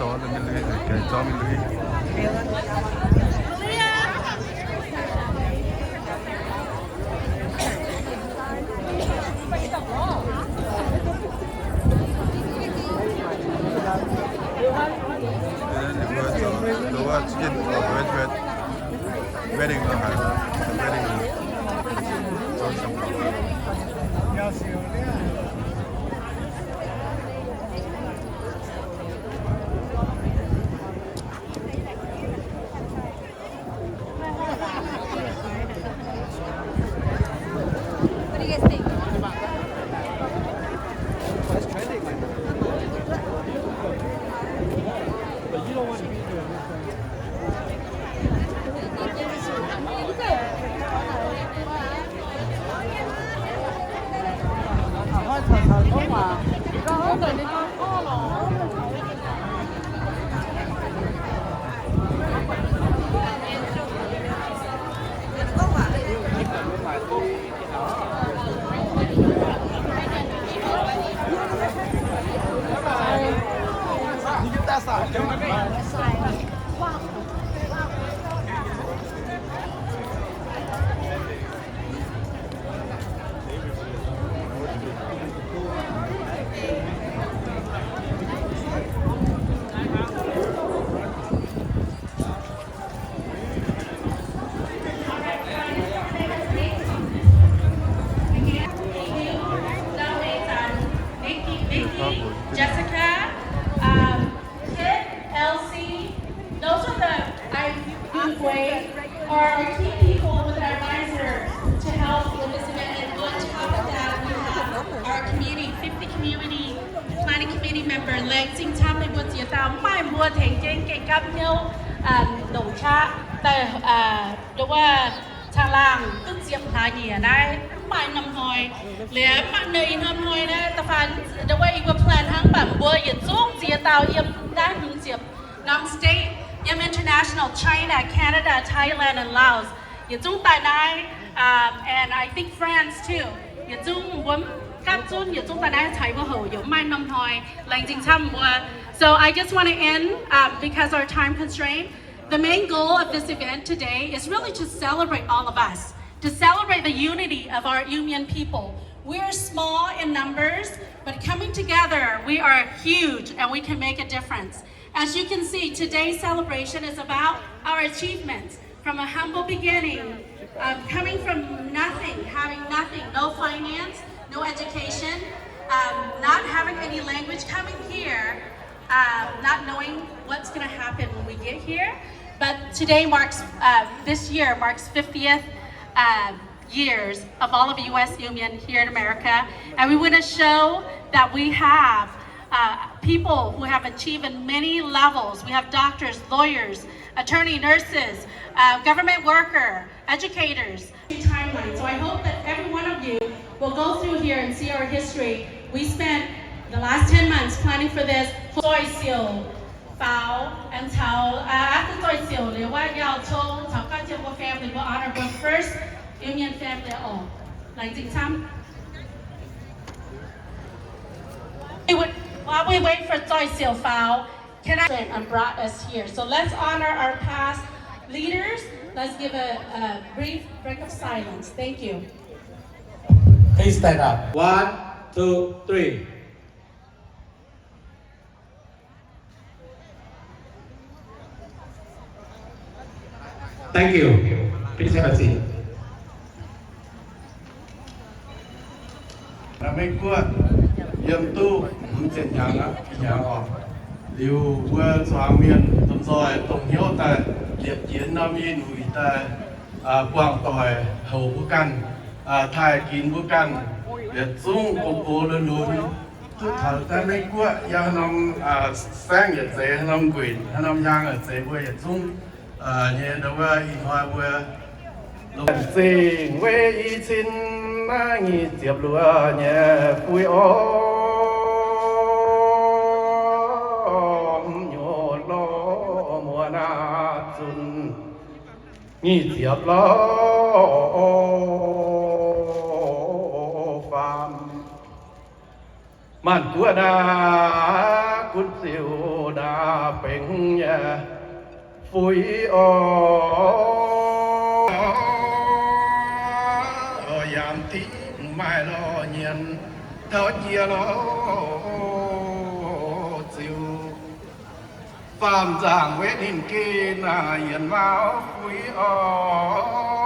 Zorqv mingh lui, zorqv mingh lui. Wedding, wedding. What do you guys think? It's trending right now. But you don't want to be there. Jessica, um, Kit, Elsie, those are the, I, Yun Wei, are key people with our advisor to help with this event. And on top of that, we have our community, fifty community planning committee member, Laengz Zingh Camv, mbuo ziex dauh mv maaih mbuo tengx jienv gengh gapv hnyouv, um, longc qaqv daaih, uh, nduov wuov caangh laangh duqv ziepc hlaax nyieqc naaiv, mv maaih norm hnoi. Liuz mv maaih norm hnoi naaiv, da'faanh nduov wuov yie mbuo plan hnangv, mv baac mbuo yietc zungv ziex dauh yiem naaiv hmz ziepc norm state, yiem international, China, Canada, Thailand, and Laos. Yietc zungv daaih naaiv, um, and I think France too. Yietc zungv mbuo gapv zunv yietc zungv daaih naaiv caux mbuo houc, yaac mv maaih norm hnoi. Laengz zingh camv mbuo. So I just want to end, um, because our time constraint. The main goal of this event today is really to celebrate all of us, to celebrate the unity of our Iu Mien people. We are small in numbers, but coming together, we are huge and we can make a difference. As you can see, today's celebration is about our achievements, from a humble beginning, um, coming from nothing, having nothing, no finance, no education, um, not having any language, coming here, um, not knowing what's gonna happen when we get here. But today marks, uh, this year marks fiftieth, uh, years of all of U S Iu Mien here in America. And we wanna show that we have, uh, people who have achieved in many levels. We have doctors, lawyers, attorney, nurses, uh, government worker, educators. Timeline. So I hope that every one of you will go through here and see our history. We spent the last ten months planning for this. Zoih Siouc Faaux and caux, uh, after Zoih Siouc liuz wuov Yauh Cong caux Gauv Jiem mbuo family, mbuo honor mbuo first Iu Mien family orqc. Laengz zingh camv. We would, while we wait for Zoih Siouc Faaux, can I, and brought us here. So let's honor our past leaders. Let's give a, a brief break of silence. Thank you. Please stand up. One, two, three. Thank you. Please have a seat. Meiv Guoqv yiem duqv hmz ziepc hnyangx aqv, hnyangx oc. Liuz mbuo zuangx mienh domh nzoih dongh hnyouv daaih liepc jiez norm ih nuic daaih, buangh doic houc mbuo ganh, taaih ginx mbuo ganh, yietc zungv gox gox lunx lunx, duqv taux daaih Meiv Guoqv yiem haaix norm saengv yietc zeiz, haaix norm nquenc, haaix norm hnyangx yietc zeiz mbuo yietc zungv nyei nduov wuov ih hnoi mbuo zingh weic i cin naaiv nyic ziepc luoqc nyei fuiv orv, hmz nyutc lorh muonz naaiv zunc nyic ziepc lorh faam. Maanc guoqv naaiv gunv ziouc naaiv fuix oc. Yaac mv dingc maaih lorh nyienz taux jiex lorh ziux. Faam nzaangc wetv ninh geh naaic yienx mauv fuix oc.